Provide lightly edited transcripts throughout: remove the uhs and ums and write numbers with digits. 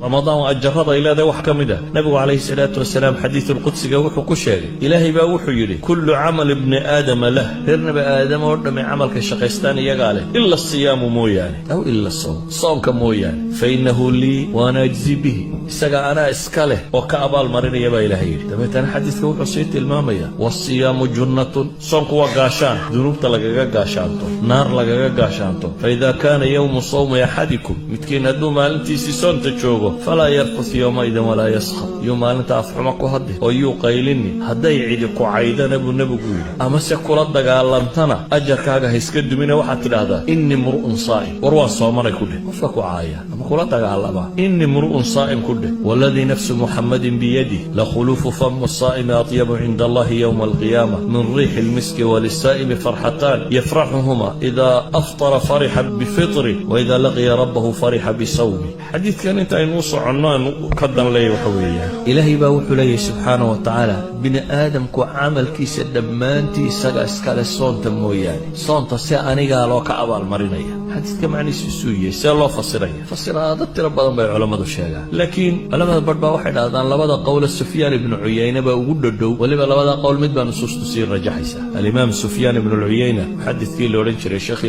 Ramadaan waa ajarada ay leedahay. Wax ka mid ah, Nabigu calayhi salaatu wasalaam xadiisulqudsiga wuxuu ku sheegay, Ilaahay baa wuxuu yidhi: كل عمل ابن آدم له, reer Nabi Aadam oo dhammi camalka shaqaystaan iyagaa leh, إلا الصيام mooyaane, أو إلا الصوم, soonka mooyaane, فإنه لي وأنا أجزي به, isaga anaa iska leh oo ka abaal marinaya, baa Ilaahay yidhi. Dabeetana xadiiska wuxuu sii tilmaamaya: والصيام جنة, soonku waa gaashaan dunuubta lagaga gaashaanto, naar lagaga gaashaanto. فإذا كان يوم صوم أحدكم, midkiin hadduu maalintiisii soonta joogo, فلا يرفث يومئذ ولا يصخب, yuu maalinta afxuma ku hadli oo yuu qaylini. Hadday cidi ku caydana, buu Nebigu yidhi, amase kula dagaalantana, ajarkaaga ha iska dumina. Waxaad tidhaahdaa: إني امرؤ صائم, war waan soomanay ku dheh. Qofka ku caaya ama kula dagaalama, إني امرؤ صائم ku dheh. والذي نفس محمد بيده لخلوف فم الصائم أطيب عند الله يوم القيامة من ريح المسك وللصائم فرحتان يفرحهما إذا أفطر فرح بفطره وإذا لقي ربه فرح بصومه. Xadiidkan inta aynuu soconno aanu ka dan leeya waxa weeyaan, Ilaahay baa wuxuu leeyahy subxaana wa tacaala, bini aadamku camalkiisa dhammaantii isaga iskale, soonta mooyaane, soonta si anigaa loo ka abaalmarinaya. Xadiidka macnihiisu isuu yahay, see loo fasiraya? Fasiraado tiro badan bay culammadu sheegaan, laakiin culamada barh baa waxay dhahdaan labada qowle Sufyaan ibnu Cuyayne baa ugu dhodhow. Weliba labada qowl mid baa nusuustu sii rajaxaysa. Alimaam Sufyaan ibnu Lcuyayna, muxadidkii la odhan jiray, sheekh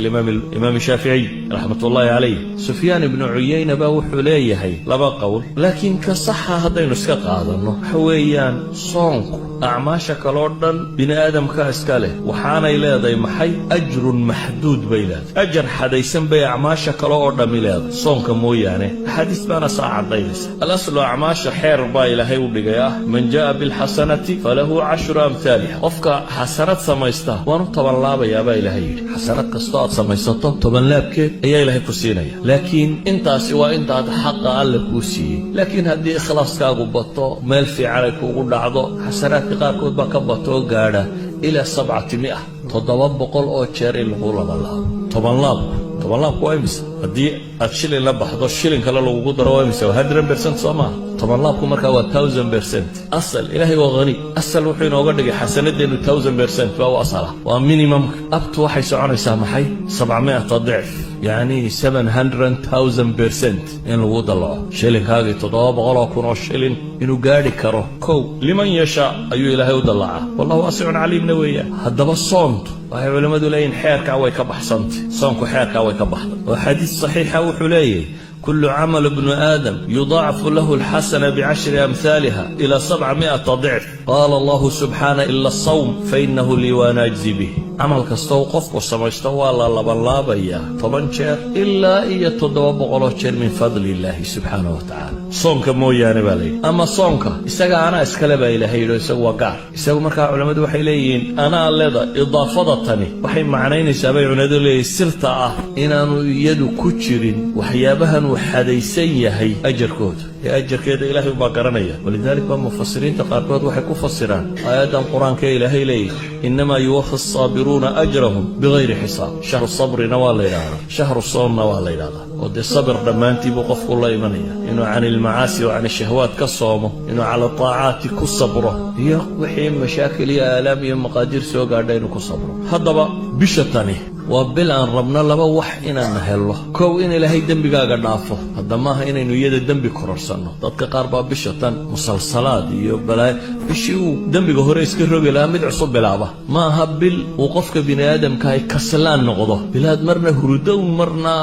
Imaam Shaaficiy raxmatullaahi calayh, Sufyaan ibnu Cuyayna baa wuxuu leeyahay laba qowl, laakiin ka saxa haddaynu iska qaadanno waxa weeyaan, soonku acmaasha kaloo dhan bini aadamka iska leh, waxaanay leedahay maxay? أجر محدود bay leedahay, ajar xadaysan bay acmaasha kale oo dhammi leedahay, soonka mooyaane. Axaadiis baana saa caddaynaysa. الأصل acmaasha xeer baa Ilaahay u dhigay ah: من جاء بالحسنة فله عشر أمثالها. Qofka xasanad samaysta waanu 10 laabayaa, baa Ilaahay yidhi. Xasanad kastoo aad samaysato, 10 laabkeed ayaa Ilaahay ku siinaya, laakiin intaasi waa intaad xaqa Alle kuu siiyey. Laakiin haddii ikhlaaskaagu bato, meel fiican ay kuugu dhacdo, xasanaadka qaarkood baa ka bato oo gaadha ilaa 700, 700 oo jeer in lagu labanlaabo. 10 laabku, 10 laabku waa imisa? Haddii aad shilin la baxdo, shilin kale lagugu daro, waa imisa? Waa 100%, soo maaha? 10 laabku markaa waa 1000%. Asal Ilaahay waa hani. Asal wuxuu inooga dhigay xasanadeennu 1000% baa u asala, waa minimumka. Abtu waxay soconaysaa maxay? 700 ضعف, yacni 700,000% in lagu dallaco shilinkaagii, 700,000 oo shilin inuu gaadhi karo. Kow لمن يشاء ayuu Ilaahay u dallacaa, والله واسع عليم na weeyaan. Haddaba soontu waxay culimmadu leeyihin xeerkaa way ka baxsantay. Soonku xeerkaa way ka baxday, oo xadiis saxiixa wuxuu leeyahay: كل عمل ابن آدم يضاعف له الحسنة بعشر أمثالها إلى 700 ضعف، قال الله سبحانه: إلا الصوم فإنه لي وأنا أجزي به. Camal kasta uu qofku samaysto waa la labanlaabayaa 10 jeer ilaa iyo 700 jeer, من فضل الله سبحانه وتعالى, soonka mooyaane, baa layidhi. Ama soonka isaga anaa iskale, baa Ilaahay yidhi, isagu waa gaar isagu. Markaa culammadu waxay leeyihiin anaa leda, idaafada tani waxay macnaynaysaa, bay culimadu leeyihin, sirta ah inaanu iyadu ku jirin waxyaabahan uu xadaysan yahay ajarkooda, ee ajarkeeda Ilaahay ubaa garanaya. ولذلك baa mufasiriinta qaarkood waxay ku fasiraan aayaddan Qur-aanka ee Ilaahay leeyahy: إنما يوفى الصابرون أجرهم بغير حساب. شهر الصبر na waa la yidhahdaa, شهر الصوم na waa la yidhahdaa, oo dee sabir dhammaantii buu qofku la imanaya, inuu عن المعاصي وعن الشهوات ka soomo, inuu على الطاعات ku sabro, iyo wixii mashaakil iyo aalaam iyo maqaadiir soo gaadha inuu ku sabro. Haddaba bisha tani waa bil aan rabno laba wax inaan hello. Kow, in Ilaahay dembigaaga dhaafo. Hadda maaha inaynu iyada dembi kororsanno. Dadka qaar baa bisha tan musalsalaad iyo balaayo, bishii uu dembiga hore iska rogi lahaa mid cusub bilaaba. Ma aha bil uu qofka bini aadamkahay kaslaan noqdo, bilaad marna hurudow marna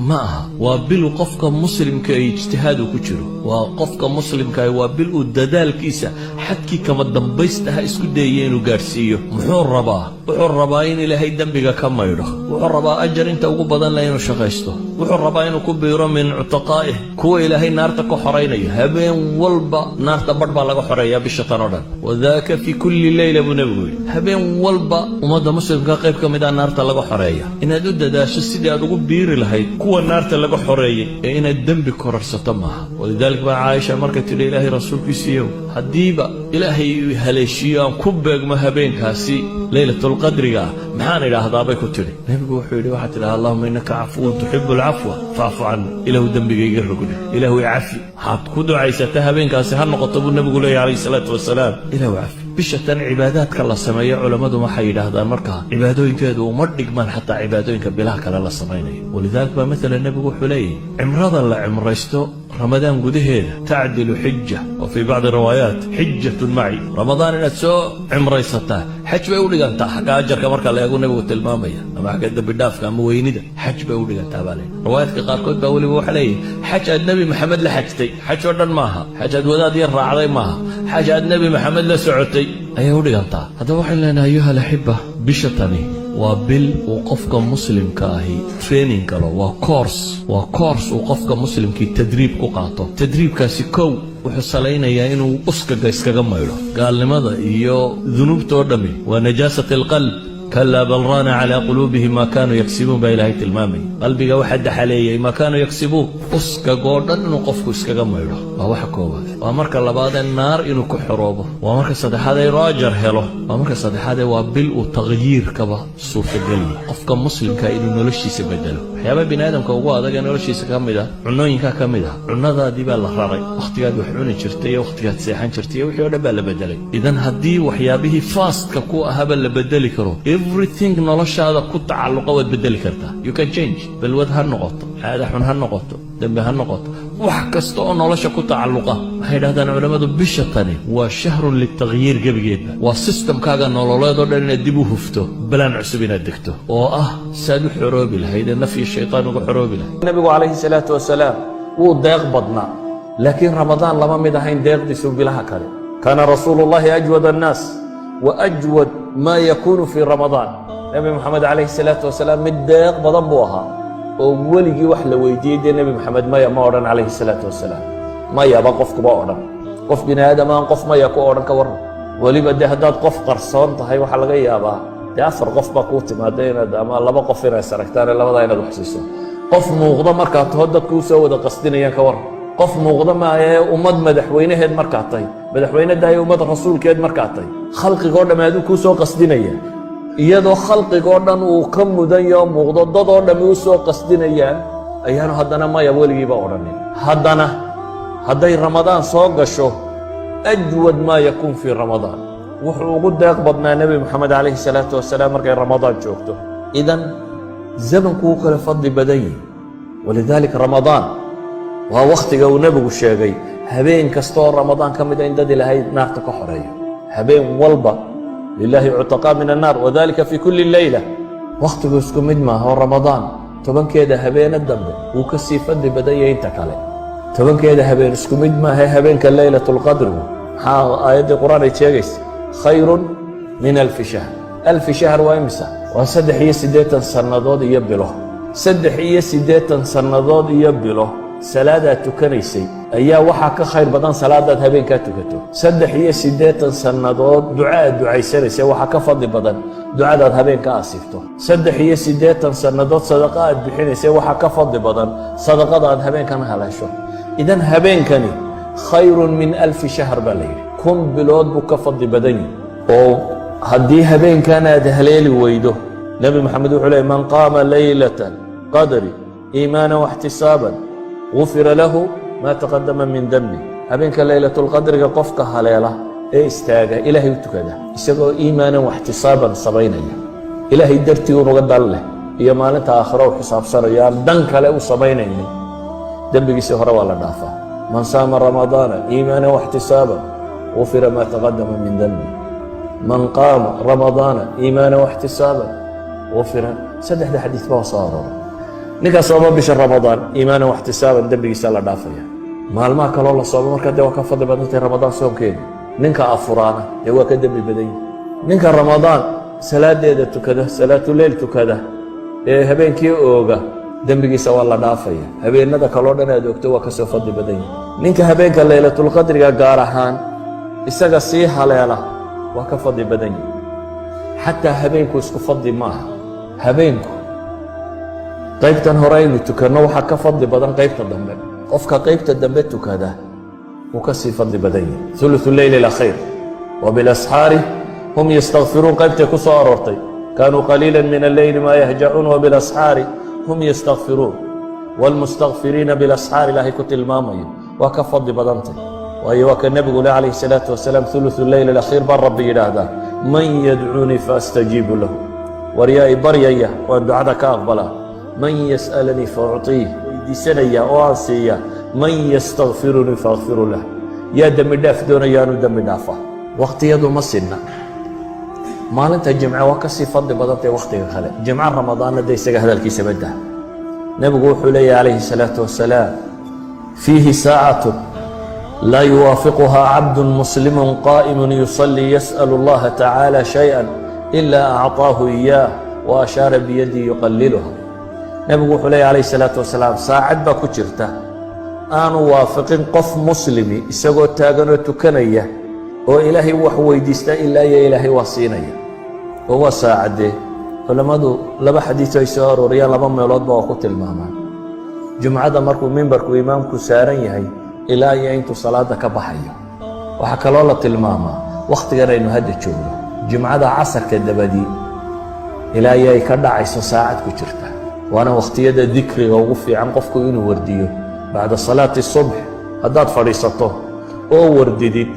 ma aha. Waa bil qofka muslimka ay ijtihaad uu ku jiro. Waa qofka muslimkaah, waa bil uu dadaalkiisa xadkii kama dambaystaha isku dayaya inuu gaadhsiiyo. Muxuu rabaa? Wuxuu rabaa in Ilaahay dembiga ka maydho. Wuxuu rabaa ajar inta ugu badan leh inuu shaqaysto. Wuxuu rabaa inuu ku biiro من عتقائه, kuwa Ilaahay naarta ka xoraynayo. Habeen walba naarta badh baa laga xoreeyaa bisha tan oo dhan. وذاك في كل ليلة, buu Nebigu yidhi. Habeen walba ummadda muslimka qayb ka mid ah naarta laga xoreeya. Inaad u dadaasho sidii aad ugu biiri lahayd kuwa naarta laga xoreeyey, ee inaad dembi kororsato maaha. ولذلك baa Caaisha markay tidhi: Ilaahay rasuulkiisiiyow, haddiiba Ilaahay haleeshiiyo aan ku beegmo habeenkaasi leylatulqadriga ah, maxaan idhaahdaa? bay ku tidhi. Nebigu wuxuu yidhi: waxaad tidhaha: اللهم إنك عفو تحب العفو فاعف عني. Ilaahu dembigayga rogdhe, Ilaahu icafi. Waxaad ku ducaysata habeenkaasi ha noqoto, buu Nebigu leeyahy calayhi salaatu wasalaam, Ilaahu cafi. Bisha tan cibaadaadka la sameeyo, culammadu waxay yidhaahdaan markaa cibaadooyinkeedu uma dhigmaan xataa cibaadooyinka bilaha kale la samaynayo. ولذلك baa maalan nebigu wuxuu leeyahy cimrada la cimraysto Ramadaan gudaheeda تعدل حجة، وفي بعض الروايات حجة معي. Ramadaan inaad soo cimraysataa xaj bay u dhigantaa xagga ajarka marka la eego, nebigu tilmaamaya, ama xagga dembi dhaafka ama weynida, xaj bay u dhigantaa baa leeyahy. Riwaayaadka qaarkood baa weliba waxa leeyahy xaj aad Nebi Maxamed la xajtay. Xaj oo dhan maaha, xaj aad wadaad yar raacday maaha, xaj aad Nebi Maxamed la socotay ayay u dhigantaa. Haddaba waxaynu leenahay, أيها الأحبة, bisha tani waa bil uu qofka muslimka ahi training galo, waa course, waa course uu qofka muslimkii tadriib ku qaato. Tadriibkaasi kow wuxuu salaynayaa inuu uskaga iskaga maydho. Gaalnimada iyo dunuubta oo dhammi waa نجاسة القلب. كلا بل ران على قلوبهم ما كانوا يكسبون baa Ilaahay tilmaamaya. Qalbiga waxaa daxaleeyey ما كانوا يكسبون. Uskagoo dhan inuu qofku iskaga maydho waa waxa koowaad. Waa marka labaadee naar inuu ku xoroobo. Waa marka saddexaad ee inuu ajar helo. Waa marka saddexaadee waa bil uu taqyiirkaba suurtageliya, qofka muslimka inuu noloshiisa bedelo. Waxyaaba bini aadamka ugu adag ee noloshiisa ka mid ah cunooyinkaa ka mid ah. Cunadaadii baa la raray, wakhtigaad wax cuni jirtay iyo wakhtigaad seexan jirtay iyo wixii o dhan baa la bedelay. Idan haddii waxyaabihii fastka ku ahaba la bedeli karo, everything noloshaada ku tacalluqa waad bedeli kartaa. You can change. Balwad ha noqoto, caada xun ha noqoto, dembi ha noqoto, wax kasta oo nolosha ku tacalluqa. Waxay dhahdaan culammadu bisha tani waa شهر للتغيير. Gebigeedba waa systemkaaga nololeed oo dhan inaad dib u hufto, balaan cusub inaad degto oo ah saad u xoroobi lahayd ee naf iyo shaytaan uga xoroobi lahayd. Nabigu calayhi salaatu wasalaam wuu deeq badnaa, laakiin Ramadaan lama mid ahayn deeqdiisu bilaha kale. كان رسول الله أجود الناس وأجود ما يكون في رمضان. Nebi Moxamed calayhi salaatu wasalaam mid deeq badan buu ahaa oo weligii wax la weydiiyey dee Nebi Moxamed maya ma odhan calayhi salaatu wasalaam. Mayaba qofkuba odhan. Qof bini aadam aan qof maya ku odhan, ka warran? Weliba dee haddaad qof qarsoon tahay, waxaa laga yaabaa dee afar qof baa kuu timaada inaad ama laba qof inaad saragtaan, labadaa inaad wax siiso. Qof muuqda markaad taho, dadku usoo wada qasdinayaan, ka warran? Qof muuqda maaye, ummad madaxweynaheed markaad tahay, madaxweyne daaya, ummad rasuulkeed markaad tahay, khalqigoo dhamm aduu kuu soo qasdinaya, iyadoo khalqigoo dhan uu ka mudan yao muuqdo, dadoo dhammi u soo qasdinayaan, ayaanu haddana maya weligiiba odhanin. Haddana hadday Ramadaan soo gasho, أجود ما يكون في رمضان. Wuxuu ugu deeq badnaa Nebi Moxamed calayhi salaatu wasalaam markay Ramadaan joogto. Idan zamanku wuu kala fadli badan yihi. ولذلك Ramadaan waa wakhtiga uu nebigu sheegay habeen kasta oo Ramadaan ka mida in dad Ilaahay naarta ka xoreeyo. Habeen walba لله عتقاء من النار وذلك في كل ليلة. Wakhtigu isku mid maaha oo Ramadaan 10keeda habeena dambe wuu ka sii fadli badan yahay inta kale. 10keeda habeen isku mid maaha. Habeenka leylatulqadrigu maxaa aayaddii Qur-aan ay sheegaysa? خير من ألف شهر. ألف شهر waa imisa? Waa 83 sannadood iyo bilo. 83 sannadood iyo bilo salaadaad tukanaysay ayaa waxaa ka khayr badan salaadaad habeenkaa tukato. 83 sannadood duca aad ducaysanaysay waxaa ka fadli badan ducadaad habeenka asiibto. 83 sannadood sadaqa aad bixinaysay waxaa ka fadli badan sadaqada aad habeenkan haleesho. Idan habeenkani خير من ألف شهر baa la yidhi, 1000 bilood buu ka fadli badan yihi. Oo haddii habeenkan aad haleeli weydo, Nebi Moxamed wuxuu leey: من قام ليلة القدر إيمانا واحتسابا غفر له ما تقدم من ذنبه. Habeenka leylatulqadriga qofka haleela ee istaaga, Ilaahay u tukada isagoo إيمانا واحتسابا samaynaya, Ilaahay dartii unuga dan leh iyo maalinta aakhiro u xisaabsanayo, aan dan kale u samaynaynin, dembigiisii hore waa la dhaafaa. من صام رمضان إيمانا واحتسابا غفر ما تقدم من ذنبه. من قام رمضان إيمانا واحتسابا غفر. Saddexda xadiis baa soo aroora. Ninkaa sooma bisha Ramadaan إيمانا واحتسابا, dembigiisa la dhaafaya. Maalmaha kaloo la sooma markaa dee waa ka fadli badantay Ramadaan soonkeeda. Ninka afuraana dee waa ka dembi badan yihi. Ninka Ramadaan salaadeeda tukada, salaatuleyl tukada ee habeenkii ooga, dembigiisa waa la dhaafaya. Habeenada kaloo dhan aad ogto waa kasoo fadli badan yihi. Ninka habeenka leylatulqadriga gaar ahaan isaga sii haleela waa ka fadli badan yihi. Xataa habeenku isku fadli maaha. Habeenku qaybtan hore aynu tukanno waxaa ka fadli badan qaybta dambe. Qofka qaybta dambe tukada wuu ka sii fadli badan yahi. ثلث الليل الأخير، وبالأسحار هم يستغفرون, qaybtay ku soo aroortay. كانوا قليلا من الليل ما يهجعون وبالأسحار هم يستغفرون, والمستغفرين بالأسحار, Ilaahay ku tilmaamayo, waa ka fadli badantay. Waayo, waa ka nebigu le calayhi salaatu wasalaam: ثلث الليل الأخير baa Rabbi yidhaahdaa: "من يدعوني فأستجيب له?" War yaa i baryaya waan ducada ka aqbalaa? من يسألني فأعطيه? Weydiisanaya oo aan siiya? من يستغفرني فأغفر له? Yaa dembi dhaaf doonaya aanu dembi dhaafa? Wakhtiyadu ma sinna. Maalinta Jimce waa ka sii fadli badantay wakhtiga kale. Jimco Ramadaanna de isaga hadalkiisa badda. Nebigu wuxuu leeyahy calayhi الsalaatu wasalaam: فيه ساعة لا يوافقها عبد مسلم قائم يصلي يسأل الله تعالى شيئا إلا أعطاه إياه، وأشار بيده يقللها. Nebigu wuxuu leeyahy calayhi الsalaatu wasalaam, saacad baa ku jirta aanu waafiqin qof muslimi isagoo taaganoo tukanaya oo Ilaahay wax weydiistaa, ilaa iyo Ilaahay waa siinaya. Oo waa saacadee? Culammadu laba xadiiso ay soo arooriyaan, laba meeloodba waa ku tilmaamaan: jumcada markuu mimbarku imaamku saaran yahay ilaa iyo intuu salaada ka baxayo. Waxaa kaloo la tilmaamaa wakhtigan aynu hadda joogno, jumcada casarka dabadii ilaa iyo ay ka dhacayso saacad ku jirta. Waana wakhtiyada dikriga ugu fiican qofku inuu wardiyo. Bacda salaati subx haddaad fadhiisato oo wardidid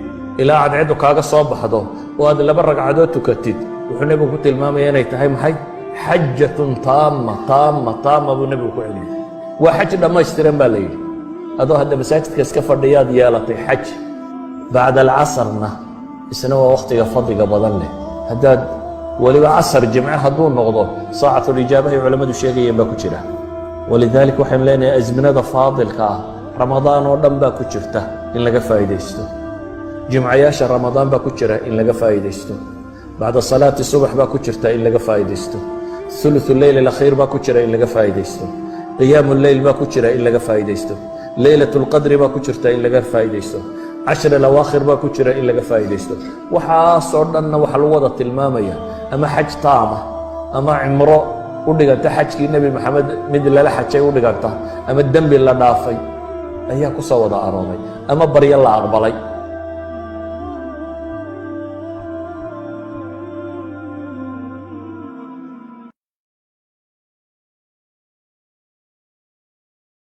ilaa cadceeddu kaaga soo baxdo oo aad laba ragcadood tukatid, wuxuu nebigu ku tilmaamaya inay tahay maxay? حجة تامة تامة تامة buu nebigu ku celiyey. Waa xaj dhammaystiran baa la yidhi. Adoo hadda masaajidka iska fadhiyaad yeelatay xaj. Bacda alcasarna isna waa wakhtiga fadliga badan leh. Haddaad weliba casar jimce hadduu noqdo, saacatulijaabahay culammadu sheegayeen baa ku jira. ولذلك waxaynu leenahay asminada faadilka ah Ramadaan oo dhan baa ku jirta in laga faa'iidaysto, jimcayaasha Ramadaan baa ku jira in laga faa'iidaysto, bacda salaati subax baa ku jirta in laga faa'iidaysto, ثلث الليل الأخير baa ku jira in laga faa'iidaysto, qiyaamu leyl baa ku jira in laga faa'iidaysto, leylat اlqadri baa ku jirta in laga faa'iidaysto, cashر alawaakhir baa ku jira in laga faa'iidaysto. Waxaasoo dhanna waxaa lagu wada tilmaamaya ama xaj taama, ama cimro u dhiganta xajkii Nebi Maxamed mid lala xajay u dhiganta, ama dembi la dhaafay ayaa ku soo wada arooray, ama baryo la aqbalay.